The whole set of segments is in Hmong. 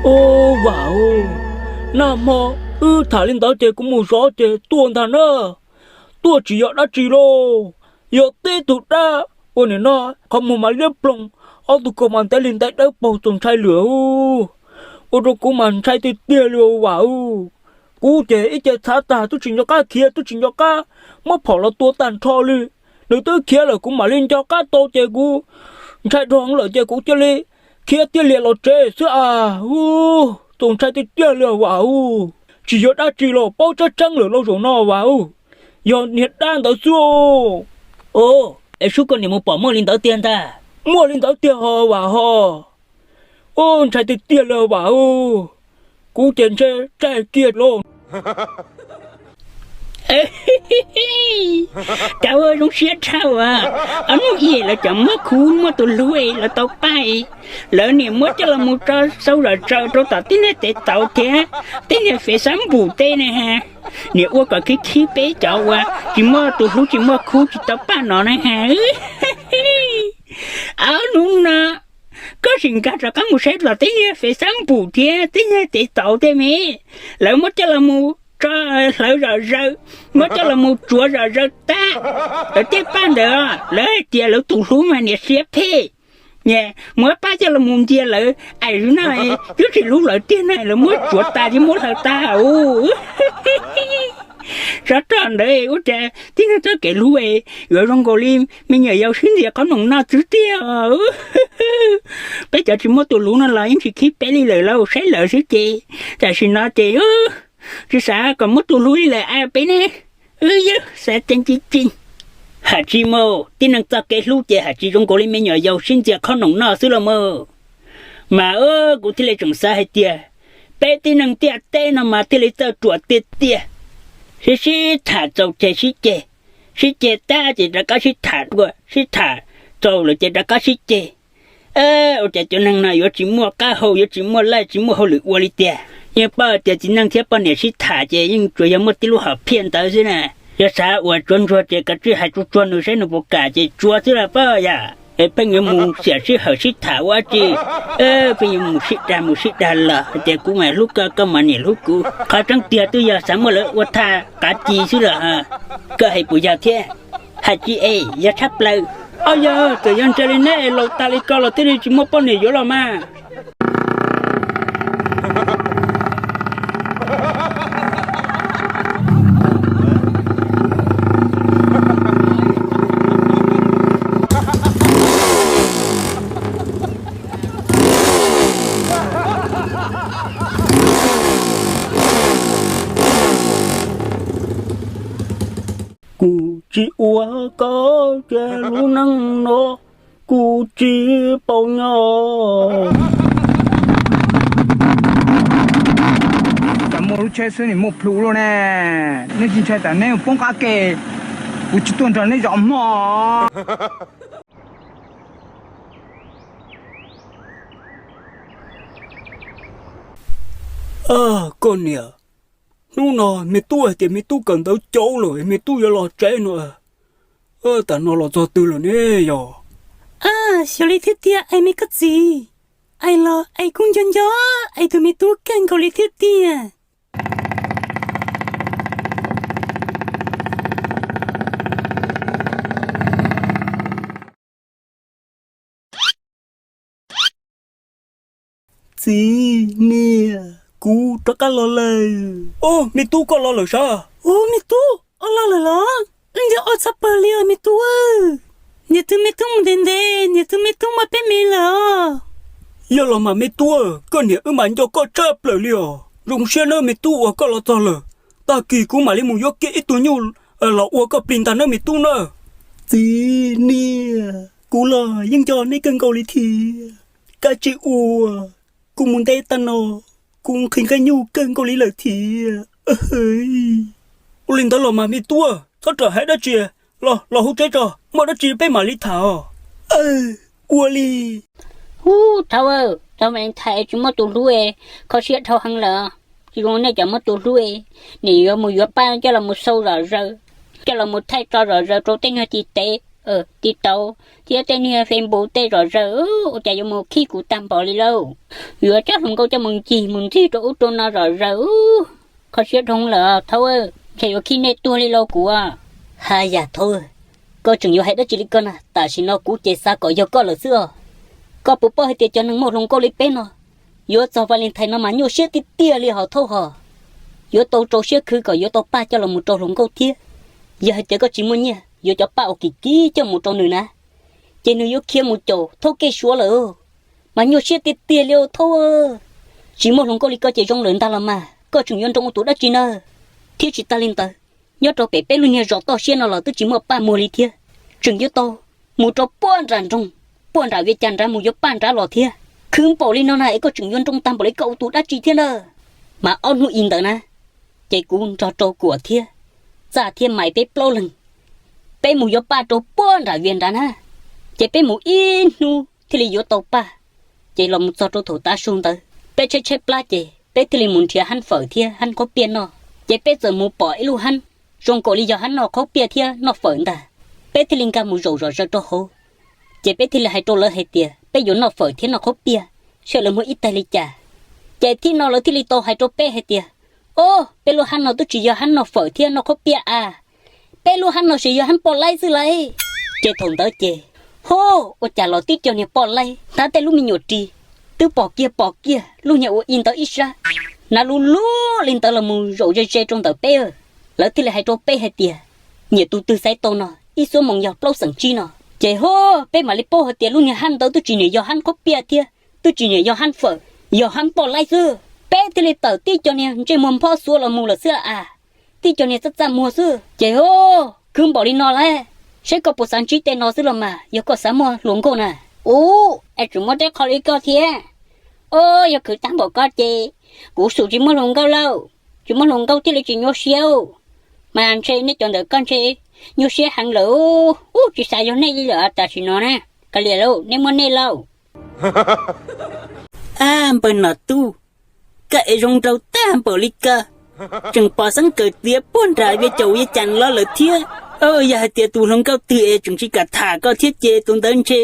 Ub, Vam, nag hmo wb tham li ntawd ces kuv mus zov ces tuaj ntag na. Tuaj tsis yog dab tsi lauj, yog tib tug dab uas nim no qhov muag mas liab ploog, ob tug kaus mas ntev li ntev dawb paug txaus ntshai lawm. Ua rau kuv mas ntshai tiag tiag li Vam. Kuv ces ib ce txhav tag twb tsis nco qab khiav, twb tsis nco qab muab phom los tua tag nrho li. Nws twb khiav lawm kuv mam li nco qab tau ces kuv ntshai dhau heev lawm ces kuv cia li khiav tiag lias los tsev xwb as. Txaus ntshai tiag tiag li Vam. Tsis yog dab tsi los paub tseeb tseeb lawm lauj zaum no Vam. Yog niag dab ntawd xwb. Ub, es sub koj niam mus pom muaj li ntawd tiag ntag. Muaj li ntawd tiag ho Vam ho. Ub, ntshai tiag tiag li Vam. Kuv ces ntshe tsaig kiag lauj. Cov zoo siab dhau as, ob hnub i lawv cov muab khuv muab tus hlub lawv tau paj, lawv niam muab coj los mus tso xau zom zaws rau tom tib niag tev tauv thiab tib niag fev xab npum tej ne ha. Niam ua kom khib khib peb cov uas tsis muaj tus hlub tsis muaj khuv tsis tau paj no na ha. Ob hnub no koj sim nkag rov qab mus saib los tib niag fev xab npum thiab tib niag tev tauv tej me, lawv muab coj los mus tso hlawv zom zaws, muab coj los mus tsuav zom zaws tag. Lawv tej paj ntawd lawv hais tias lawv tus hlub mas niam siab phem, muab paj coj los mus ncia lawv aim no twb tsis hlub lawv tiag na, lawv muab tsuav tas thiab muab hlawv tag. Sov rog ntawd ua cas tib neeg txoj kev hlub yuav zoo nkaus li me nyuam yaus sib ntxias qhob noom noj xwb tiag. Peb cov tsis muaj tus hlub no los yeej tsis khib peb li lawm lauj, saib lawv xwb ces tam sim no ces tsis xav kom muaj tus hlub li lawm a peb ne. Wb yog xav ceev ci ci. Hais tsis mus tib neeg txoj kev hlub ces hais tsis zoo nkaus li me nyuam yaus sib ntxias qhob noom noj xwb los mus. Mas kuv thiaj li tseem xav hais tias peb tib neeg ntiaj teb no mas thiaj li txawj ruam tiag tiag. Sib sib tham txaus ceg sib ceg, sib ceg tag ces rov qab sib tham dua, sib tham txaus lawm ces rov qab sib ceg. Ua cas cov neeg no yuav tsis muaj qab hau, yuav tsis muaj laij, tsis muaj hauj lwm ua li tiag? Yeej paub tias txiv neej thiab poj niam sib tham ces yeej tsuas yog muaj tib lub hom phiaj ntawd xwb na. Yog xav uas tsuav ntsuag ces kav tsij hais tsuag tsuag nws saib nws puas kam ces tsuav xwb los pab yam. Es pheej yuav mus xiam sij hawm sib tham ua dab tsi? Pheej yuav mus sib dag mus sib dag los hais tias kuv mas hlub koj, koj mas niam hlub kuv. Qhov tseeb tiag twb yog xav muab lawv ua thaj qav ci xwb los. Koj hais puas yog thiab? Hais tsis es yog tshaj plaws. Au yog, txawm yog ntse li neb laus tas li ko los thiaj li tsis muaj poj niam yuav los mas. Kuv tsis ua koj ces lub neej no kuv tsis paub nyob. Tam muaj lub tsheb xwb nim muaj plhu luaj ne. Nej tsis ntshai tas neb poob qab ke, kuv tsis tuaj nrog neb zov hmo. Koj niam, hnub no me tub hais tias me tub kawm ntawv cauv lawm, me tub yuav los tsev no. Tam no los txog twg lawm ne yog? Xyov li thiab tiag, ais me koj txiv. Ais los ais kuj nco nco ais tus me tub kawg nkaus li thiab tiag. Txiv niam, kuv rov qab los lawm. Ub, me tub koj los lawm sav? Ub, me tub, ua los lawm los? Wb nco ua txog pawg li os me tub. Niam twb me tub mus ntev ntev, niam twb me tub muaj peb mev lawm os. Yog los mas me tub, koj niam wb mas nco koj tshaj plaws li os. Zoo siab nawb me tub uas koj los txog lawm. Tag kis kuv mam li mus yuav kiag ib tug nyuj los ua koj plig ntag nawb me tub na. Txiv niam, kuv los yeej nco neb kawg nkaus li thiab. Kav tsij ua, kuv mus ntev tag no, kuv nqhis nqe nyuj kawg nkaus li lawm thiab. Ua li ntawd los mas me tub, txhob rawm hais dab tsi, los los hauv tsev tso, muaj dab tsi peb mam li tham os. Ua li. Ub, thaub, thaub Valentine tsis muaj tus hlub, kho siab dhau heev lawm. Tsis zoo nej cov muaj tus hlub, nim yuav mus yuav paj coj los mus xau zom zaws, coj los mus thaij tso zom zaws rau tej nyuag ci tev, TikTok thiab tej niag Facebook tej zom zaws, ua cas yuav mus khib kuv tag npaum li lauj. Yuav coj hluas nkauj coj mus ncig mus ntxig rau ub rau no zom zaws, kho siab dhau lawm Thaub, ntshe yuav khib nej tuag li lauj kuv. Ha yam Thaub, koj tseem yuav hais dab tsi li koj na? Tam sim no kuv ces xav kom yog koj lawm xwb os. Koj puas paub hais tias cov neeg muaj hluas nkauj li peb no, yuav txog Valentine no mas nyuaj siab tiag tiag li hos Thaub hos. Yuav tau rau siab khwv kom yuav tau paj coj los mus rau hluas nkauj thiab. Yog hais tias koj tsis muaj nyiaj yuav cov paj uas kim kim coj mus rau nws na, ces nws yuav khiav mus caum Thaub kev suav lawm. Mas nyuaj siab tiag tiag li Thaub. Tsis muaj hluas nkauj li koj ces zoo lawm ntag los mas, koj tseem yuav nroo ua tus dab tsi na? Thiab tsis tas li ntawd, nyob rau pem peb lub niag zos toj siab no los twb tsis muaj paj muag li thiab. Tseem yuav tau mus rau puag nram nroog, puag nram Vias Cas nrad mus yuav paj nrad los thiab. Khwv npaum li no na es koj tseem yuav nroo tag npaum li koj ua tus dab tsi thiab na? Mas ob hnub i ntawd na, ces kuv nrog rau Kuam thiab Txaj thiab Maiv peb plaub leeg, peb mus yuav paj rau puag nram Vias nrad na. Ces peb mus ib hnub thiaj li yuav tau paj. Ces los mus txog rau thaum tav su ntawd peb tshaib tshaib plab ces peb thiaj li mus nrhiav hab fawm thiab hab qhob piaj noj. Ces peb txawm mus pom ib lub hab zoo nkaus li yog hab noj qhob piaj thiab noj fawm ntag. Peb thiaj li nkag mus zaum zom zaws rau hauv. Ces peb thiaj li hais rau lawv hais tias peb yuav noj fawm thiab noj qhob piaj, saib lawv muag ib tais li cas. Ces thib no lawv thiaj li tau hais rau peb hais tias, o, peb lub hab no twb tsis yog hab noj fawm thiab noj qhob piaj a, peb lub hab no ces yog hab poj laib xwb lauj. Ces thaum ntawd ces, ho, ua cas los tib co niag poj laib hnab tej lub me nyuam ris, twb pom kiag pom kiag lub nyuag ua i ntawd ib sab, hnav lub lub li ntawd los mus zaum ze ze rau ntawm peb. Lawv thiaj li hais rau peb hais tias, nyiam tus twg xaiv tau no, ib xuab moos yog plaub xeem tsib no. Ces ho, peb mam li paub hais tias lub niag hab ntawd twb tsis niam yog hab qhob piaj thiab twb tsis niam yog hab fawm, yog hab poj laib xwb. Peb thiaj li tawm tib co niag ntsej muag nphob xuav los mus lawm xwb a, tib co niag txaj txaj muag xwb. Ces ho, khwv npaum li no lawm, saib koj puas xav ntsib tej no xwb los mas yog koj xav muaj hluas nkauj na. Ub, es tseem muaj tej qho li koj thiab. O, yog khwv tag npaum koj ces kuv xum tsis muaj hluas nkauj lauj. Tsis muaj hluas nkauj thiaj li tsis nyuaj siab. Mas ntshe nej cov ntawm koj ntshe nyuaj siab heev lawm. Ub, tsis xav yog nej li lawm tam sim no na. Kav liam lauj, nej muaj nej lauj. Ab, npawg Nom Tub, koj es zoo nraug tag npaum li koj, tseem pom xeeb kawm txiav puag nram Vias Caum Vias Cas los lawm thiab. Yog hais tias tus hluas nkauj twg es tseem tsis kam tham koj thiab ces tus ntawd ntshe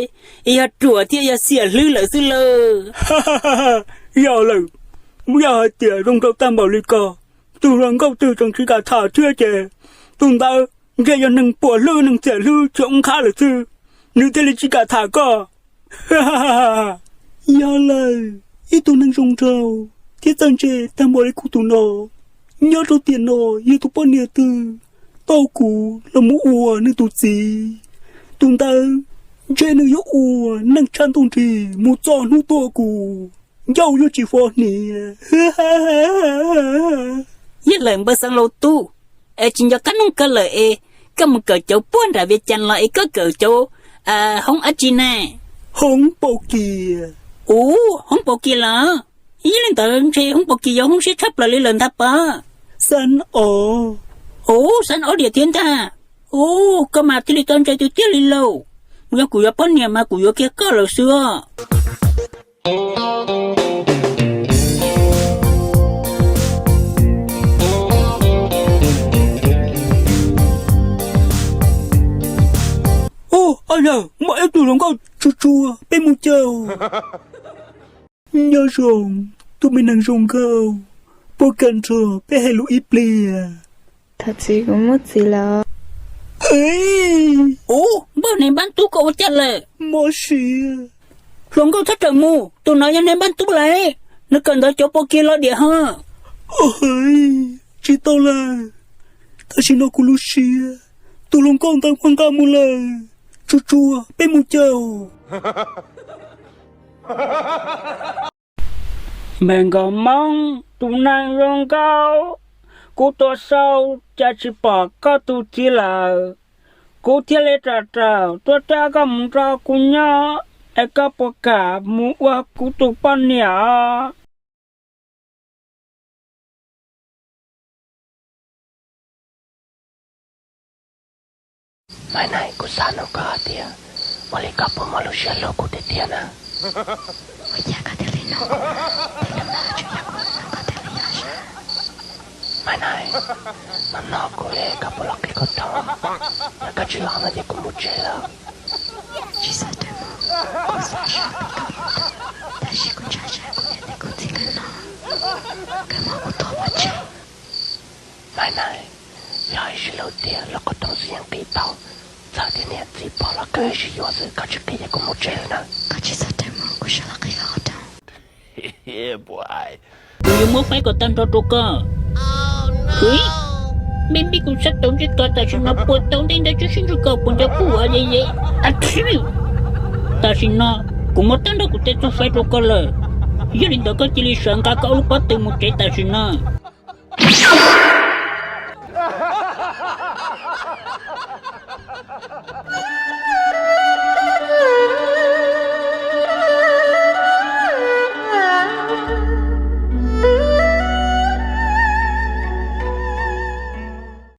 yog ruam thiab yog xiam hlwb lawm xwb lauj. Yog lawm, yog hais tias zoo nraug tag npaum li koj, tus hluas nkauj twg tseem tsis kam tham thiab ces tus ntawd ntshe yog neeg puas hlwb neeg xiam hlwb tsis zoo qab lawm xwb, nws thiaj li tsis kam tham koj. Yog lawm, ib tug neeg zoo nraug thiab txawj ntse tag npaum li kuv tus no, nyob rau tiam no yog tus poj niam twg tau kuv los mus ua nws tus txiv, tus ntawd ntshe nws yuav ua neej tshav ntuj nrig mus txog hnub tuag kuv, ncauj yuav tsis fo hniav. Yog lawm npawg Xeev Laus Tub, es tsis nco qab noog koj lawm es koj mus kawm cauv puag nram Vias Cas los es koj kawm cauv hoob dab tsi ne? Hoob Pau Kias. Ub, hoob Pau Kias los? Yog li ntawd ntshe hoob Pau Kias yog hoob siab tshaj plaws li lawm ntag pab. Xab Ob. Ub, Xab Ob diam thiab ntag. Ub, koj mas thiaj li txawj ntse tiag tiag li lauj. Yog kuv yuav poj niam mas kuv yuav kiag koj lawm xwb os. Ub, ob yawg, muaj ib tug hluas nkauj tsuag tsuag, peb mus caum. Nyob zoo, tus me neeg zoo nkauj, puas kam nrog peb hais lus ib pliag? Thov txim, kuv muaj txiv lawm. Ub, npawg Neeg Npab Tub, koj ua cas lawm? Mob siab. Hluas nkauj txhob rawm mus, tus no yog Neeg Npab Tub lawm, nws kawm ntawv cauv Pau Kias los diam ho. Oj, tsis tau lawm, tam sim no kuv lub siab, tus hluas nkauj ntawd muaj nqa mus lawm. Tsuag tsuag, peb mus caum. Me nkauj Hmoob tus neeg zoo nkauj, kuv tuaj saib cas tsis pom koj tus txiv lawm. Kuv thiaj li ram raws tuaj coj koj mus nrog kuv nyob, es koj puas kam mus ua kuv tus poj niam? Maiv Nais, kuv xav nug koj hais tias, ua li koj puas muaj lub siab hlub kuv tiag tiag na? Ua cas koj thiaj li nug kuv na? Tej no mas tsuas yog kuv xav nug koj thiaj li yog sas. Maiv Nais, hnub no kuv li koj puas los qhib qhov rooj, yog koj Tsis los no ces kuv mus tsev lawm. Tsis txhob rau mus, kuv xav sab pem koj, tab sis kuv ntshai tsam kuv niam thiab kuv txiv nkawd hnov, nkawd muab kuv tua pov tseg. Nai nai, yog ib sij lug tiag lub qhov rooj xwb yeej qhib tau, txawm tias niam txiv pom los kawg sib yuav xwb, koj tsis qhib ces kuv mus tsev lawm na. Koj tsis txhob rau mus, kuv sawv los qhib koj qhov rooj. Kuv yuav muab faib kom tag nrho rau koj. Hwv, npib npib kuv sab tau ntsej ko tam sim no puas tau ntej ntawd tsob sib ntsug ko puas nco kuj ua ye ye. Tam sim no kuv muab tag nrho kuv tej txuj faib rau koj lawm, yog li ntawd koj cia li sawv nqa koj ob lub pob tw mus tsev tam sim no.